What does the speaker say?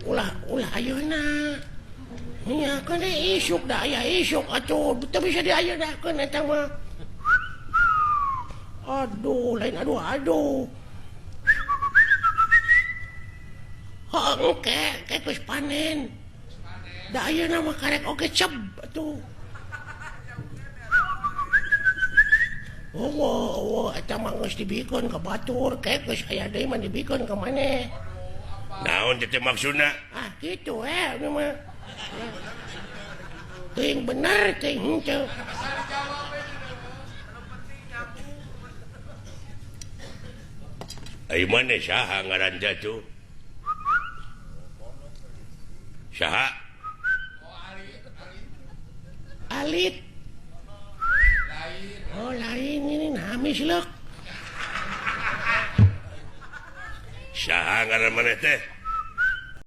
Ulah ulah ayeuna. Nya kan isuk da aya isuk atuh teu bisa diayenakeun eta mah. Aduh, lain aduh aduh. Heuh, engke ke geus panen. Da ayeuna mah karek oge ceb atuh. Oh, oh, eta mah geus dibikeun ka batur, ke geus aya deui mah dibikeun ka maneh. Naon teh maksudna? Ah, kitu eh ini mah. Teuing bener teuing henteu. Ai maneh saha ngaran teh atuh? Saha? Alit. Oh, lain ini namis leuk. Saha ngaran maneh teh?